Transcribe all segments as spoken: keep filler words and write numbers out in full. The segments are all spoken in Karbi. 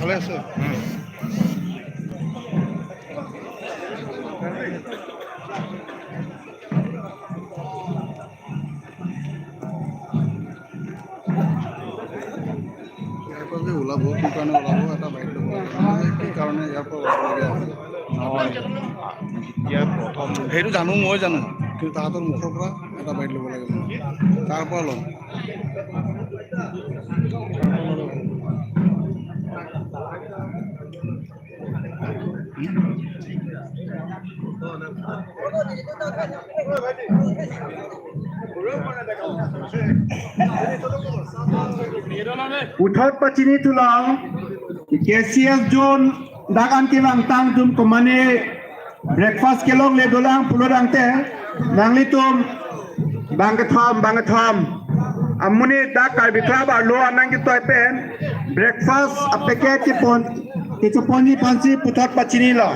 ভালে আছে? ইয়াৰ পৰা যে ওলাব, কি কাৰণে ওলাব, এটা বাইট ল'ব লাগে। মানে কি কাৰণে ইয়াৰ পৰা ওলাব লাগে? ইয়াৰ প্ৰথম সেইটো জানো, মই জানো, কিন্তু তাহাঁতৰ মুখৰ পৰা এটা বাইট ল'ব লাগে। তাৰ পৰা ল'ম। Puthot pachini thulang, K C S zone dak an kevangtang atum komane breakfast kelongle dolang pulo tangte, nanglitum bang kethom, bang kethom amonit dak Karbi Club arlo an nangketoi pen breakfast a-packet kepon, kechoponji aphansi puthot pachinilo.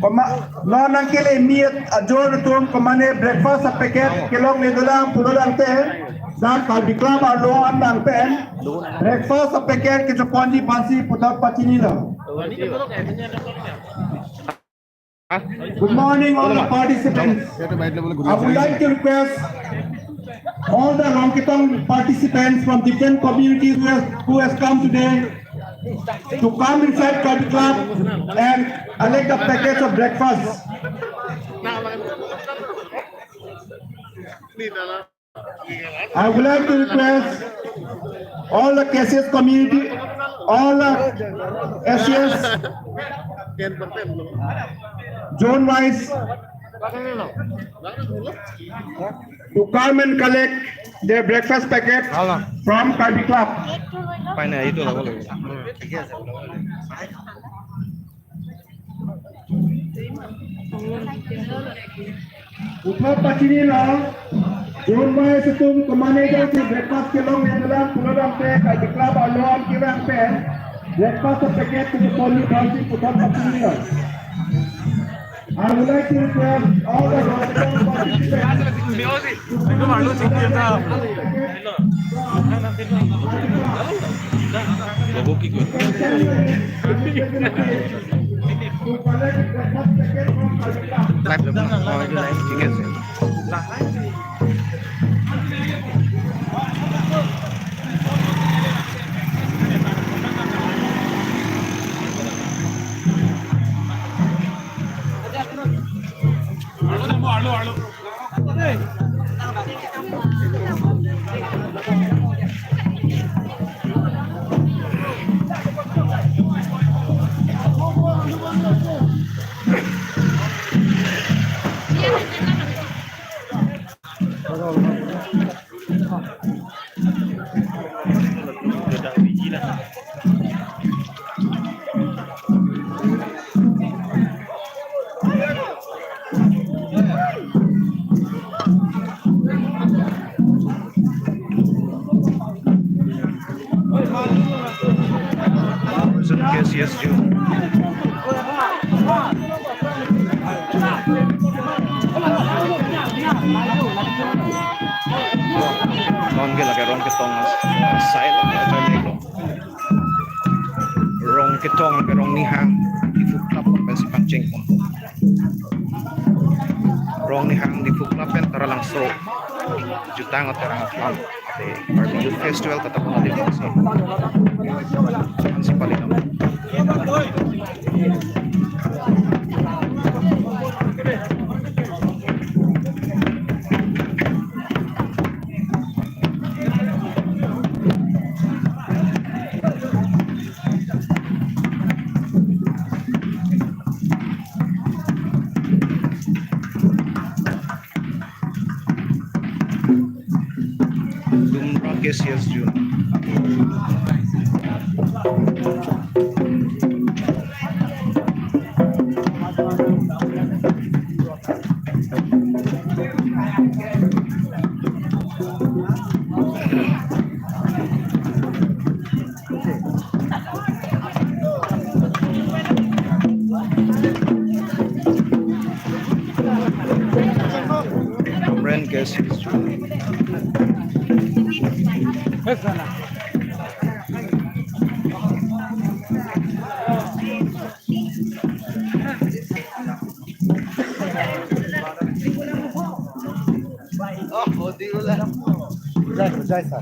Koma, non nangkele mi a-zone atum komane breakfast a-packet kelongle dolang pulo tangte, dak Karbi Club arlo an nang pen breakfast a-packet kechoponji aphansi puthot pachinilo. Good morning, all the participants. I would like to request all the Rongketong participants from different communities who has, who has come today to come inside Karbi Club and collect the packets of breakfast. I would like to request all the K C S community, all the S C S zone wise to come and collect their breakfast packet from Karbi Club. Puthot pachinilo, zone wise atum komane jongsi breakfast kelongle dolang pulo tangte Karbi Club arlo an kevang pen breakfast a-packet kechoponji aphansi puthot pachinilo. I would like to request all the Rongketong participants to come and collect the packet. Live, live, live. Oh, live, ঠিক আছে। K C S U. Non ke lake Rongketong asai lake ajoine lo. Rongketong ke Rongnihang Diphu Club pensi pangcheng pon. Rongnihang Diphu Club pen Taralangso jutang atau Taralangso. Ate Karbi Youth Festival tetap hadir. Pensi paling. Jai, jai, sir.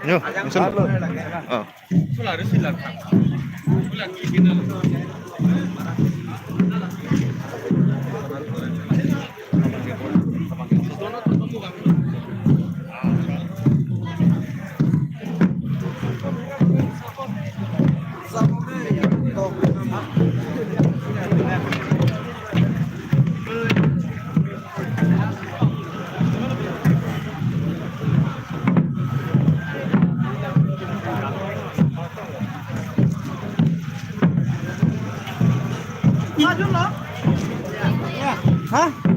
Yo, langsung. Oh. Hah?